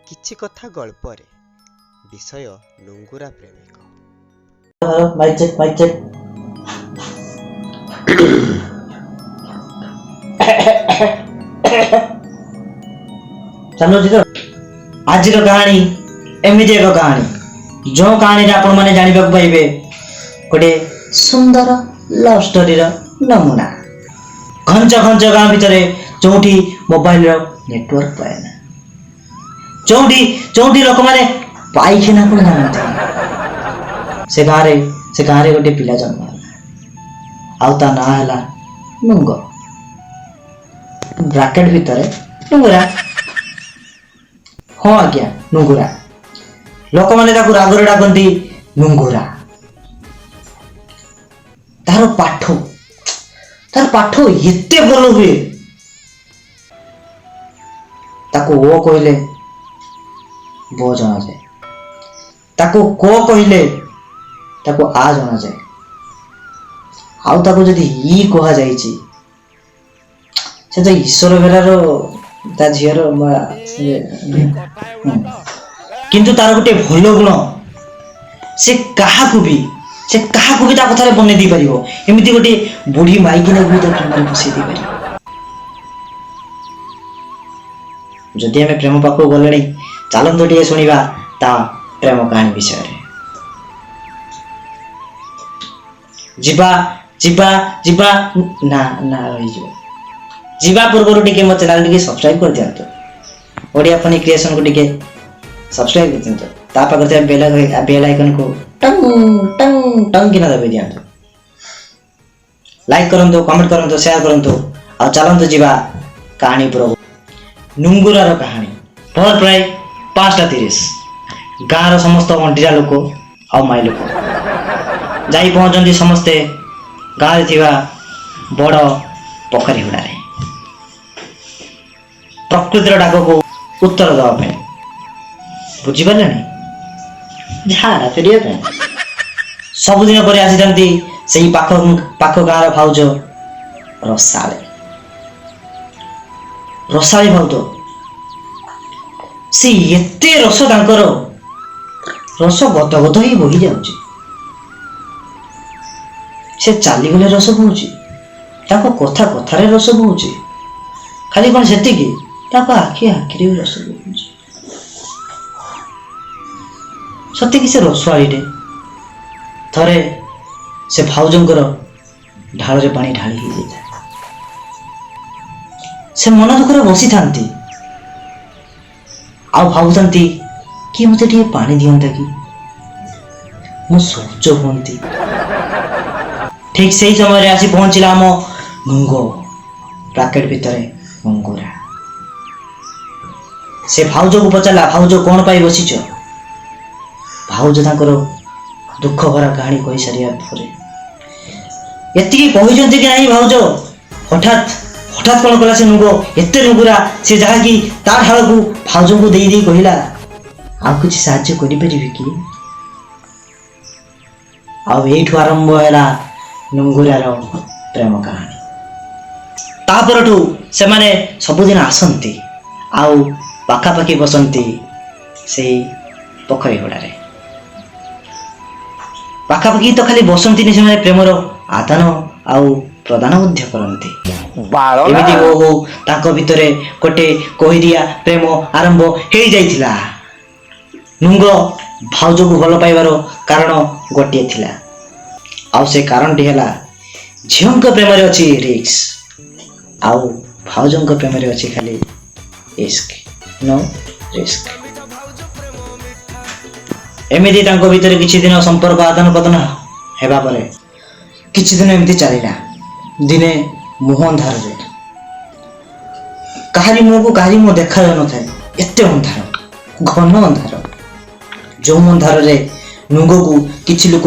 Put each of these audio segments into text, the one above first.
କିଛି କଥା ଗଳ୍ପରେ ବିଷୟ ନୁଙ୍ଗୁରା ପ୍ରେମିକ। Mic check, mic check. ଚାଲୁଛି ତ। ଆଜିର କାହାଣୀ ଏମିତି ଏକ କାହାଣୀ, ଯେଉଁ କାହାଣୀରେ ଆପଣମାନେ ଜାଣିବାକୁ ପାଇବେ ଗୋଟେ ସୁନ୍ଦର ଲଭ୍ ଷ୍ଟୋରିର ନମୁନା। ଘଞ୍ଚ ଘଞ୍ଚ ଗାଁ ଭିତରେ ଯୋଉଠି ମୋବାଇଲର ନେଟୱାର୍କ ପାଏ ନା, ଯୋଉଠି ଯୋଉଠି ଲୋକମାନେ ପାଇଖାନା କଣ ଜାଣନ୍ତି, ସେ ଗାଁରେ ଗୋଟେ ପିଲା ଜନ୍ମ ହେଲା, ଆଉ ତା ନାଁ ହେଲା ନୁଙ୍ଗ, ବ୍ରାକେଟ ଭିତରେ ନୁଙ୍ଗୁରା। ହଁ ଆଜ୍ଞା, ନୁଙ୍ଗୁରା। ଲୋକମାନେ ତାକୁ ରାଗରେ ଡାକନ୍ତି ନୁଙ୍ଗୁରା। ତାର ପାଠ ତାର ପାଠ ଏତେ ଭଲ ହୁଏ, ତାକୁ ଓ କହିଲେ ବ ଜଣାଯାଏ, ତାକୁ କ କହିଲେ ତାକୁ ଆ ଜଣାଯାଏ, ଆଉ ତାକୁ ଯଦି ଇ କୁହାଯାଇଛି, ସେ ତ ଈଶ୍ୱର ବେରାର ତା ଝିଅର। କିନ୍ତୁ ତାର ଗୋଟେ ଭଲ ଗୁଣ, ସେ କାହାକୁ ବି ତା କଥାରେ ବନେଇ ଦେଇପାରିବ। ଏମିତି ଗୋଟେ ବୁଢୀ ମାଇକିନାକୁ ବି ତା ପ୍ରେମରେ ଫସେଇ ଦେଇପାରିବ। ଯଦି ଆମେ ପ୍ରେମ ପାଖକୁ ଗଲେଣି, ଚାଲନ୍ତୁ ଟିକେ ଶୁଣିବା ତା ପ୍ରେମ କାହାଣୀ ବିଷୟରେ। ଯିବା ଯିବା ଯିବା, ନା ନା, ରହିଯିବ। ଯିବା ପୂର୍ବରୁ ଟିକେ ମୋ ଚ୍ୟାନେଲ ଟିକେ ସବସ୍କ୍ରାଇବ କରିଦିଅନ୍ତୁ। ଓଡ଼ିଆ ଫନି କ୍ରିଏସନକୁ ଟିକେ ସବସ୍କ୍ରାଇବ କରିଦିଅନ୍ତୁ। ତା ପାଖରେ ଥିବା ବେଲ୍ ଆଇକନକୁ ଟଙ୍ଗ ଟଙ୍ଗ ଟଙ୍ଗ କିନା ଦବାଇ ଦିଅନ୍ତୁ। ଲାଇକ୍ କରନ୍ତୁ, କମେଣ୍ଟ କରନ୍ତୁ, ସେୟାର କରନ୍ତୁ। ଆଉ ଚାଲନ୍ତୁ ଯିବା କାହାଣୀ ଉପରକୁ, ନୁଙ୍ଗୁରାର କାହାଣୀ। ଭୋର ପ୍ରାୟ 5:30। ଗାଁର ସମସ୍ତ ଅଣ୍ଟିରା ଲୋକ ଆଉ ମାଇ ଲୋକ ଯାଇ ପହଞ୍ଚନ୍ତି ସମସ୍ତେ ଗାଁରେ ଥିବା ବଡ଼ ପୋଖରୀ ହୁଡ଼ାରେ, ପ୍ରକୃତିର ଡାକକୁ ଉତ୍ତର ଦେବା ପାଇଁ। ବୁଝିପାରିଲେଣି? ଝାଡ଼ା ଫେରିବା ପାଇଁ। ସବୁଦିନ ପରି ଆସିଥାନ୍ତି ସେଇ ପାଖ ପାଖ ଗାଁର ଭାଉଜ ରସାଳେ। ରସାଳୀ ଭାଉଜ, ସେ ଏତେ ରସ, ତାଙ୍କର ରସ ଗଦ ଗଦ ହେଇ ବହି ଯାଉଛି। ସେ ଚାଲିଗଲେ ରସ ବହୁଛି, ତାଙ୍କ କଥା କଥାରେ ରସ ବହୁଛି। ଖାଲି କଣ ସେତିକି, ତାଙ୍କ ଆଖି ଆଖିରେ ବି ରସ ବହୁଛି। ସତେ କି ସେ ରସୁଆଳିଟେ। ଥରେ ସେ ଭାଉଜଙ୍କର ଢାଳରେ ପାଣି ଢାଳି ହେଇଯାଇଥାଏ। ସେ ମନ ଦୁଃଖରେ ବସିଥାନ୍ତି ଆଉ ଭାବୁଥାନ୍ତି, କିଏ ମୋତେ ଟିକେ ପାଣି ଦିଅନ୍ତା କି, ମୁଁ ଶୌଚ ହୁଅନ୍ତି। ଠିକ ସେଇ ସମୟରେ ଆସି ପହଞ୍ଚିଲା ଆମ ନୁଙ୍ଗ, ବ୍ରାକେଟ ଭିତରେ ନୁଙ୍ଗୁରା। ସେ ଭାଉଜକୁ ପଚାରିଲା, ଭାଉଜ, କଣ ପାଇଁ ବସିଛ? ଭାଉଜ ତାଙ୍କର ଦୁଃଖ ଭରା କାହାଣୀ କହିସାରିବା ପରେ ଏତିକି କହିଛନ୍ତି କି ନାହିଁ, ଭାଉଜ ହଠାତ୍ ହଠାତ୍ କଣ କଲା ସେ ନୁଙ୍ଗ, ଏତେ ନୁଙ୍ଗୁରା ସେ, ଯାହାକି ତା ଢାଳକୁ ଭାଉଜଙ୍କୁ ଦେଇ ଦେଇ କହିଲା, ଆଉ କିଛି ସାହାଯ୍ୟ କରିପାରିବି କି? ଆଉ ଏଇଠୁ ଆରମ୍ଭ ହେଲା ନୁଙ୍ଗୁରାର ପ୍ରେମ କାହାଣୀ। ତା ପରଠୁ ସେମାନେ ସବୁଦିନ ଆସନ୍ତି ଆଉ ପାଖାପାଖି ବସନ୍ତି ସେଇ ପୋଖରୀ ହୁଡ଼ାରେ। ପାଖାପାଖି ତ ଖାଲି ବସନ୍ତିନି, ସେମାନେ ପ୍ରେମର ଆଦାନ ଆଉ ପ୍ରଦାନ ମଧ୍ୟ କରନ୍ତି। ଏମିତି ହଉ ହଉ ତାଙ୍କ ଭିତରେ ଗୋଟେ କୋହିରିଆ ପ୍ରେମ ଆରମ୍ଭ ହେଇଯାଇଥିଲା। ନୁଙ୍ଗ ଭାଉଜକୁ ଭଲ ପାଇବାର କାରଣ ଗୋଟିଏ ଥିଲା, ଆଉ ସେ କାରଣଟି ହେଲା, ଝିଅଙ୍କ ପ୍ରେମରେ ଅଛି ରିସ୍କ, ଆଉ ଭାଉଜଙ୍କ ପ୍ରେମରେ ଅଛି ଖାଲି ଇସ୍କ, ନୋ ରିସ୍କ। ଏମିତି ତାଙ୍କ ଭିତରେ କିଛି ଦିନ ସମ୍ପର୍କ ଆଦାନ ପ୍ରଦାନ ହେବା ପରେ କିଛି ଦିନ ଏମିତି ଚାଲିଲା। ଦିନେ ମୁହଁ ଅନ୍ଧାରରେ, କାହାରି ମୁହଁକୁ କାହାରି ମୁହଁ ଦେଖାଯାଉନଥାଏ, ଏତେ ଅନ୍ଧାର, ଘନ ଅନ୍ଧାର। ଯେଉଁ ଅନ୍ଧାରରେ ନୁଙ୍ଗକୁ କିଛି ଲୋକ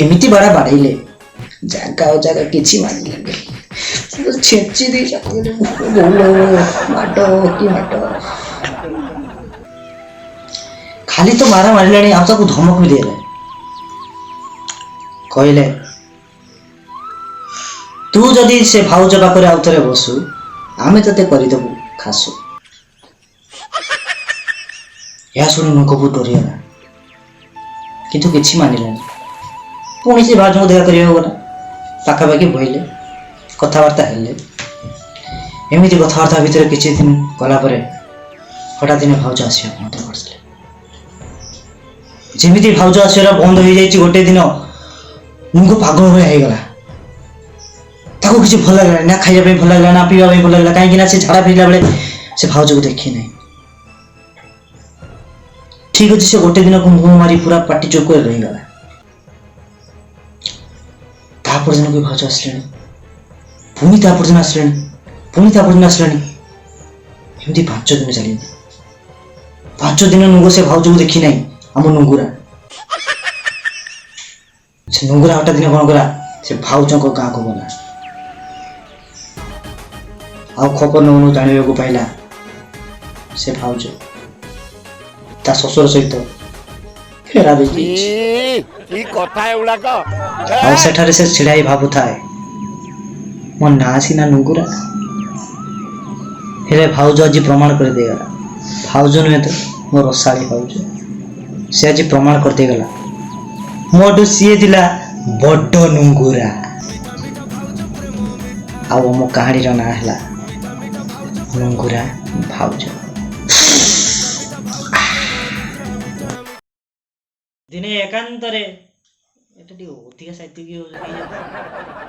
ଏମିତି ବାଡ଼ା ବାଡ଼େଇଲେ, ଜାଗା ଅଜାଗା କିଛି ମାନିଲେନି, ଛେଚି ଦେଇଛନ୍ତି। ମାଡ଼ କି ମାଡ଼! ଖାଲି ତ ମାରା ମାରିଲାଣି, ଆଉ ତାକୁ ଧମକ ବି ଦେଲେ। କହିଲେ, ତୁ ଯଦି ସେ ଭାଉଜ ପାଖରେ ଆଉ ଥରେ ବସୁ, ଆମେ ତତେ କରିଦେବୁ ଖାସୁ। ଏହା ଶୁଣି ନୁଙ୍ଗ ବହୁତ ଡରିଗଲା, କିନ୍ତୁ କିଛି ମାନିଲାନି। ପୁଣି ସେ ଭାଉଜଙ୍କୁ ଦେଖା କରିବାକୁ ଗଲା। ପାଖାପାଖି ବହିଲେ, କଥାବାର୍ତ୍ତା ହେଲେ। ଏମିତି କଥାବାର୍ତ୍ତା ଭିତରେ କିଛି ଦିନ ଗଲା ପରେ ହଠାତ୍ ଦିନେ ଭାଉଜ ଆସିବା ବନ୍ଦ କରିଦେଲେ। ଯେମିତି ଭାଉଜ ଆସିବା ବନ୍ଦ ହେଇଯାଇଛି, ଗୋଟେ ଦିନ ନୁଙ୍ଗ ପାଗଳ ଭଳିଆ ହେଇଗଲା। ତାକୁ କିଛି ଭଲ ଲାଗିଲାନି, ନା ଖାଇବା ପାଇଁ ଭଲ ଲାଗିଲା, ନା ପିଇବା ପାଇଁ ଭଲ ଲାଗିଲା। କାହିଁକି ନା ସେ ଝାଡ଼ା ଫେରିଲା ବେଳେ ସେ ଭାଉଜକୁ ଦେଖି ନାହିଁ। ଠିକ ଅଛି, ସେ ଗୋଟେ ଦିନକୁ ମୁହଁ ମାରି ପୁରା ପାଟି ଚୁପ୍ କରି ରହିଗଲା। ତାପର ଦିନକୁ ଭାଉଜ ଆସିଲେଣି, ପୁଣି ତାପର ଦିନ ଆସିଲେଣି, ପୁଣି ତାପର ଦିନ ଆସିଲେଣି। ଏମିତି 5 ଦିନ ଚାଲିଗଲା। 5 ଦିନ ନୁଙ୍ଗ ସେ ଭାଉଜକୁ ଦେଖି ନାହିଁ। ଆମ ନୁଙ୍ଗୁରା, ସେ ନୁଙ୍ଗୁରା ହଠାତ୍ ଦିନ କଣ କଲା? ସେ ଭାଉଜଙ୍କ ଗାଁକୁ ଗଲା ଆଉ ଖବର ନଉ ନଉ ଜାଣିବାକୁ ପାଇଲା, ସେ ଭାଉଜ ତା ଶ୍ୱଶୁର ସହିତ ଫେରାର ହେଇଯାଇଛି। କି କଥା ଏଗୁଡାକ! ଆଉ ସେଠାରେ ସେ ଛିଡ଼ା ହେଇ ଭାବୁଥାଏ, ମୋ ନାଁ ସିନା ନୁଙ୍ଗୁରା, ହେଲେ ଭାଉଜ ଆଜି ପ୍ରମାଣ କରିଦେଇଗଲା। ଭାଉଜ ନୁହେଁ ତ, ମୋ ରସାଳୀ ଭାଉଜ। ସେ ଆଜି ପ୍ରମାଣ କରିଦେଇଗଲା, ମୋଠୁ ସିଏ ଥିଲା ବଡ ନୁଙ୍ଗୁରା। ଆଉ ମୋ କାହାଣୀର ନାଁ ହେଲା ନୁଙ୍ଗୁରା ଭାଉଜ। ଦିନେ ଏକାନ୍ତରେ, ଏଟା ଟିକେ ଅଧିକା ସାହିତ୍ୟିକ ହେଇଯାଉଛି।